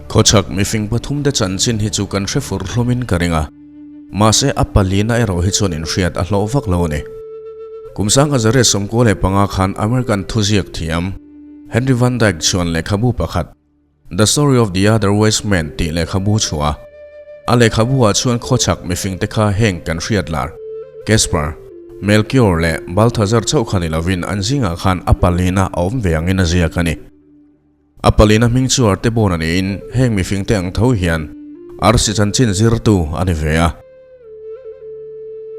Khawchhak mifing pathumte chanchin hi chu kan hre fur hlawmin ka ring a, mahse a palina erawh hi chuan inhriat a hlawh vak lo a ni. Kum 1995 khan American thuziak thiam Henry Van Dyke chuan lehkhabu pakhat, The Story of the Other Wise Men tih lehkhabu chhuah a. A lehkhabu ah chuan khawchhak mifingte kha heng kan hriat lar, Caspar, Melchior leh Balthazar chauh kha ni lovin an zingah khan a palina a awm ve angin a ziak a ni. A palina hming chu Artebon a niin heng mifingte ang tho hian arsi chanchin zirtu a ni ve a.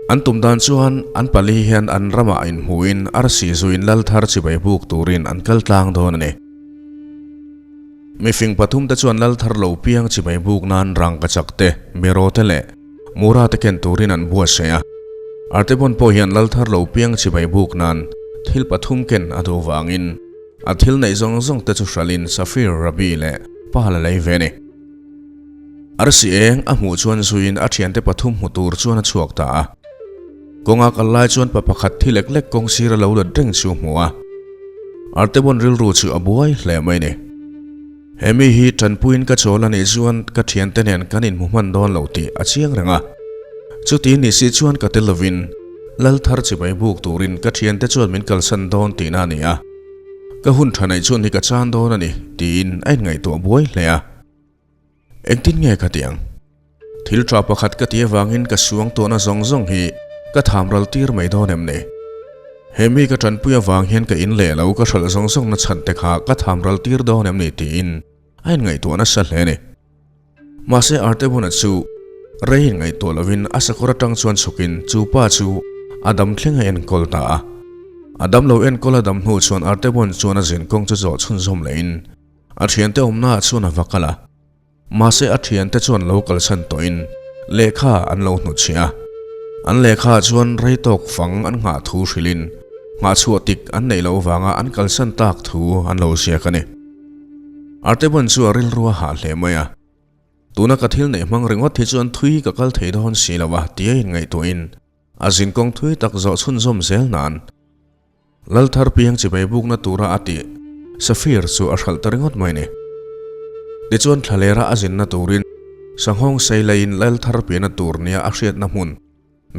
An tum dan chuan an pali hian an ramah inhmuhin arsi zuin lal thar chibai buk turin an kal tlang dawn a ni. Mifing pathumte chuan lal thar lo piang chibai buk nan rangkachak te, beraw te leh mura te ken turin an buatsaih a. Artebon pawh hian lal thar lo piang chibai buk nan thil pathum ken a duh vangin a thil neih zawng zawng te chu hralhin Safir, Rabi leh Pal a lei ve a ni. Arsi eng a hmuh chuan zuiin a thiante pathum hmu tur chuan a chhuak ta a. Kawnga kal lai chuan pa pakhat thi lek lek kawng sir a lo let reng chu a hmu a. Artebon rilru chu a buai hle mai ni. He mi hi tanpuiin ka chawl a nih chuan ka thiante nen kan inhmu hman dawn lo tih a chiang reng a. Chuti ni si chuan ka tel lovin lal thar chibai buk turin ka thiante chuan min kalsan dawn tihna a ni a. Ka hun tha neih chuan hi ka chan dawn a ni tiin a inngaihtuah buai hle a. Engtin nge ka ti ang? Thil tha pakhat ka ti avangin ka suang tawhna zawng zawng hi ka tham ral tir mai dawn em ni? He mi ka tanpui avang hian ka in leh lo ka hralh zawng zawng na chhan te kha ka tham ral tir dawn em ni tiin a inngaihtuah nasa hle a ni. Mahse Artebona chu rei inngaihtuah lovin a sakawr atang chuan chhukin chu pa chu a dam thleng a enkawl ta a. A dam lo enkawl a dam hnu chuan Artebon chuan a zinkawng chu zawh chhunzawm lehin A thiante awmnaah chuan a va kal a, mahse a thiante chuan lo kalsan tawhin lehkha an lo hnutchhiah a. An lehkhaah chuan rei tawk fang an nghah thu hrilhin nghahchhuah tik an neih loh vanga an kalsan tak thu an lo ziak a ni. Arteban chu a rilru a hah hle mai a, Tuna ka thil neih hmang ringawt hi chuan thui ka kal thei dawn si lo a tia inngaihtuahin a zinkawng thui tak zawh chhunzawm zel nan Lalthar piang chibai bukna tura a tih Safir chu a hralh ta ringawt mai ni. Tichuan thlalera a zinna turin Sanghawng sei laiin Lalthar pianna tur nia a hriatna hmun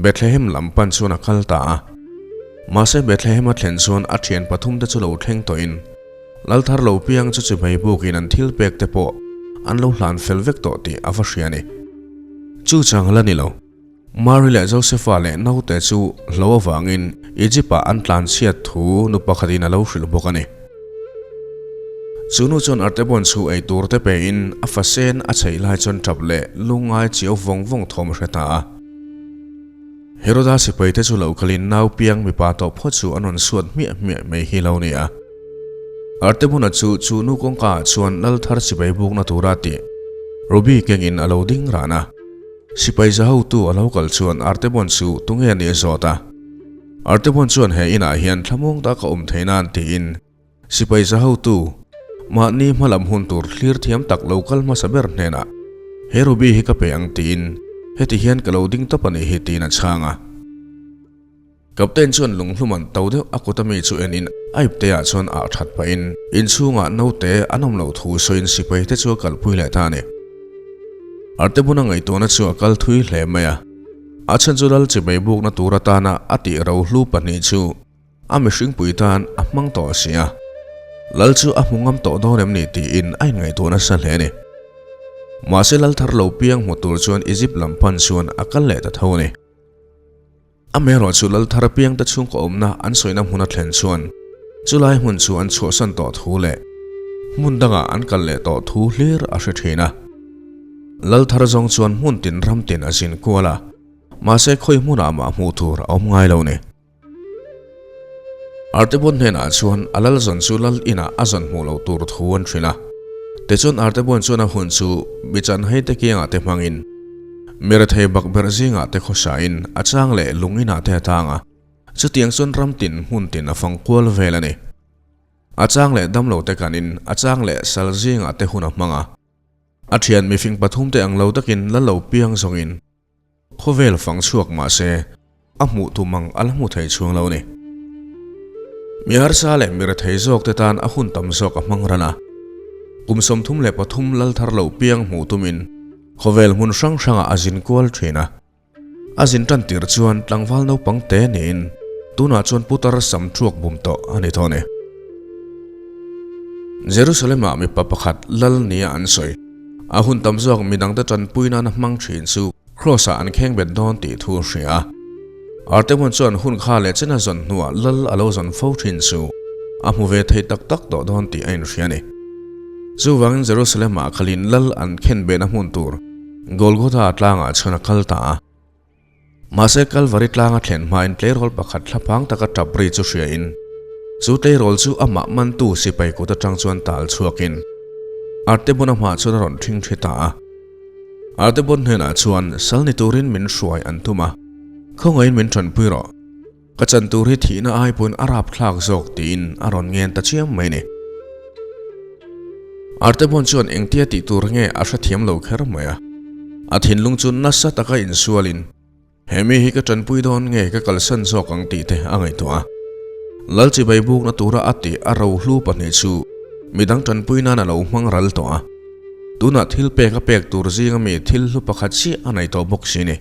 Bethlehem lam pan chuan a kal ta a. Mahse Bethlehem a thlen chuan a thian pathum te chu lo thleng tawhin Lalthar lo piang chu chibai bukin an thil pek te pawh an lo hlan fel vek tawh tih a va hria a ni. Chu chang la ni lo. Mary leh Josefa leh naute chu hlo avangin Egypt-ah an tlanchhiat thu nu pakhatin a lo hrilh bawk a ni. Chu nu chuan Artebon chu ei tur te pein a fa sen a chheih lai chuan tap leh lungngai chiau vawng vawng thawm a hre ta a. Heroda sipai te chu lo kalin nau piang mipa tawh phawt chu an rawn suat hmiah hmiah mai hi lo ni a. Artebona chu chu nu kawngka ah chuan lal thar sipai bukna tura tih Ruby kengin a lo ding ran a. Sipai za hotu a lo kal chuan Artebon chu tunge a nih a zawt a. Artebon chuan he inah hian thlamuang tak a awm theih nan tiin sipai za hotu mahni hmalam hun tur thlir thiam tak lo kal hmasa ber hnenah he ruby hi ka pe ang tiin heti hian ka lo ding tawp a nih hi tiin a chhang a. Captain chuan lunghlum an to deuh a kut ami chu en in a ipte ah chuan ah that pah in inchhung ah naute an awm loh thu sawiin sipai te chu a kalpui leh ta a ni. Artebuna ngaihtuahna chu a kal thui hle mai a, a chhan chu lal chibai bukna tur atana a tih rohlu pahnih chu a mihringpui tan a hmang tawh a si a, lal chu a hmu ngam tawh dawn em ni tiin a inngaihtuah nasa hle a ni. Mahse lal thar lo piang hmu tur chuan Egypt lam pan chuan a kal leh ta tho a ni. Amaherawh chu lal thar apiangte chhungkaw awmna an sawina hmun a thlen chuan chulai hmun chu an chhuahsan tawh thu leh hmun dangah an kal leh tawh thu hlir a hre thin a. Lal thar zawng chuan hmun tin ram tin a zin kual a, mahse khawi hmunah mah hmuh tur a awm ngai lo ni. Artebon hnenah chuan a lal zawn chu lal inah a zawn hmuh loh tur thu an hrilh a. Tichuan Artebon chuan a hun chu mi chanhei te kiangah te hmangin Mi rethei bakberh zingah te khawsain a chang leh lung inah te a tang a, chutiang chuan ram tin hmun tin a fang kual vel a ni. A chang leh damlo te kanin a chang leh sal zingah te hun a hmang a. A thian mifing pathum te ang lo takin la lo piang zawngin khawvel fang chhuak mah se a hmuh tum ang a la hmu thei chhung lo a ni. Mi harsa leh mi rethei zawk te tan a hun tam zawk a hmang ran a. Kum 33 lal thar lo piang hmuh tumin khawvel hmun hrang hrangah a zin kual thin a. A zin tan tir chuan tlangval naupang te niin tunah chuan putar sam thuak bum tawh a ni tawh a ni. Jerusalem-ah mipa pakhat lal nia an sawi. A hun tam zawk midangte tanpui nana hmang thin chu Kraws-ah an kheng bet dawn tih thu a hria a. Artemon chuan hun kha leh chen a zawn hnuah lal a lo zawn fo thin chu a hmu ve thei tak tak tawh dawn tih a inhria a ni. Chuvangin Jerusalem-ah khalin lal an khen behna hmun tur Golgotha tlangah chuan a kal ta a. Mahse Kalvari tlanga thlen hmain tleirawl pakhat thlaphang taka tap ri chu hriain chu tleirawl chu amah mantu sipai kut atang chuan tal chhuakin Artebona hmah chuan a rawn thing thi ta a. Artebon hnenah chuan sal ni turin min hruai an tum a, Khawngaihin min tanpui rawh. Ka chan tur hi thihna ai pawhin a rapthlak zawk tiin a rawn ngen ta chiam mai ni. Artebon chuan engtia tih tur nge a hrethiam lo kher mai a. A thinlung chu nasa taka insualin, He mi hi ka tanpui dawn nge ka kalsan zawk ang tih te a ngaihtuah a. Lal chibai bukna tura a tih a rohlu pahnih chu midang tanpui nan a lo hmang ral tawh a. Tunah thil pek a pek tur zinga mi thil hlu pakhat chiah a nei tawh bawk si ni.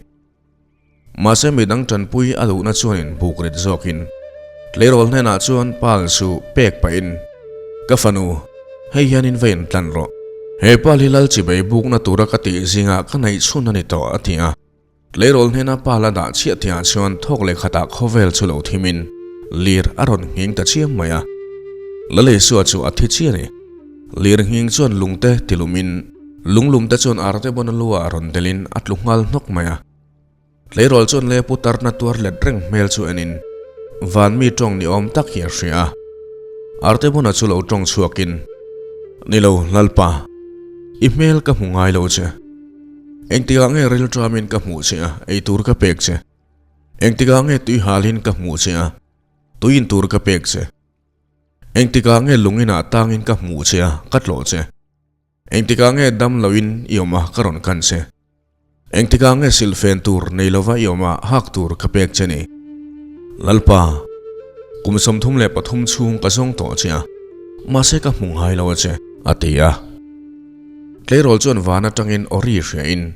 Mahse midang tanpui a duhna chuanin buk rit zawkin tleirawl hnenah chuan pal chu pek pahin, Ka fanu, hei hianin va intlan rawh. He pal hi lal chibei bukna tura ka tih zingah ka neih chhun a ni tawh, a ti a. Tleirawl hnena pal a dah chiah tihah chuan thawk leh khatah khawvel chu lo thimin lir a rawn nghing ta chiam mai a. Laleisua chu a thi chiah a ni. Lir nghing chuan lungte tilumin Lunglum te chuan arte bawn a lu ah rawn delh in a tlu nghal hnawk mai a. Tleirawl chuan le pu tarna tuar let reng hmel chu en in van mi tawng ni awm tak hi a hria a. Arte bawna chu lo tawng chhuak in, Ni lo Lalpa, i hmel ka hmu ngai lo che. Engtikah nge rilṭam in ka hmuh che a, eitur ka pek che. Engtikah nge tui hal in ka hmuh che a, tui in tur ka pek che. Engtikah nge lung inah tangin ka hmuh che a, ka tlawh che. Engtikah nge dam loin i awm a ka rawn kan che? Engtikah nge silhfen tur nei lova i awm a hak tur ka pek che ni? Lalpa, kum 33 chhung ka zawng tawh che a, mahse ka hmu ngai lo a che. A ti a. Tleirawl chuan van atangin aw ri hriain,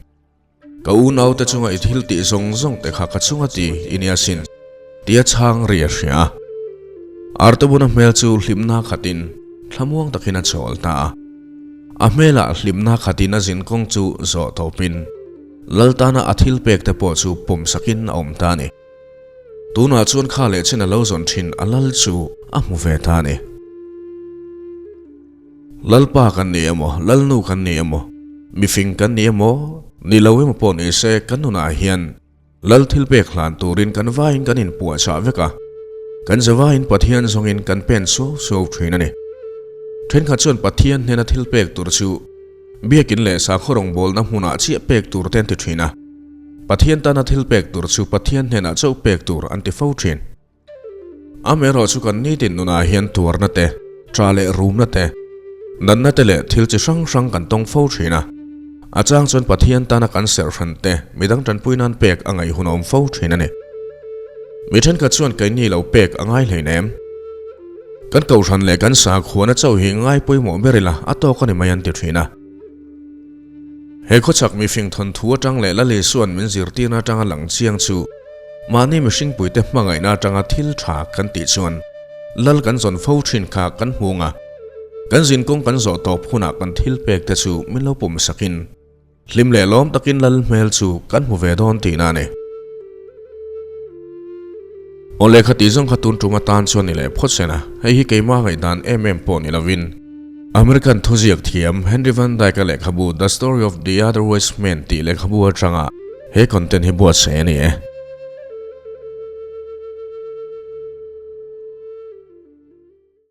Ka unaute chunga i thil tih zawng zawng te kha ka chunga ti i nia sin, tia chhang ri a hria a. Artebuna hmel chu hlimna khatin thlamuang takin a chawl ta a. A hmelah hlimna khatin a zinkawng chu zawh tawpin Laltana a thil pek te pawh chu pawm sakin a awm ta a ni. Tunah chuan kha leh chen a lo zawn thin a lal chu a hmu ve ta a ni. Lalpa kan ni emaw, Lalnu kan ni emaw, mifing kan ni emaw, ni lo emaw pawh ni se kan nunah hian Lal thilpek hlan turin kan vaiin kan inpuahchah vek a, kan zavaiin Pathian zawngin kan pen suau suau thin a ni. Thenkhat chuan Pathian hnena thilpek tur chu biakin leh sakhaw rawngbawlna hmunah chiah pek tur te an ti thin a, Pathian tana thilpek tur chu Pathian hnenah chauh pek tur an ti fo thin. Amaherawh chu kan nitin nunah hian tuarna te, tha leh rumna te, natna te leh thil chi hrang hrang kan tawng fo thin a. A chang chuan Pathian tana kan serh hran te midang tanpui nan pek a ngaih hun a awm fo thin a ni. Mi thenkhat chuan keini lo pek a ngai hleinem. Kan kohhran leh kan sakhuana chauh hi ngai pawimawh ber ila a tawk a ni mai an ti thin a. He khawchhak mifing thawnthu atang leh Lal Isua'n min zirtirna atanga lang chiang chu mahni mihringpuite hmangaihna atanga thil tha kan tih chuan Lal kan zawn fo thin kha kan hmung a, kan zinkawng kan zawh tawp hunah kan thil pek te chu min lo pum sakin hlim leh lawm takin Lal hmel chu kan hmu ve dawn tihna a ni. Aw lehkha tih zawng kha tun tum atan chuan ni leh phawt sen a, hei hi keimah ngaihdan em em pawh ni lovin American thuziak thiam Henry Van Dyke-a lehkhabu The Story of the Other Wise Men tih lehkhabu atanga he content hi buatsaih a ni e.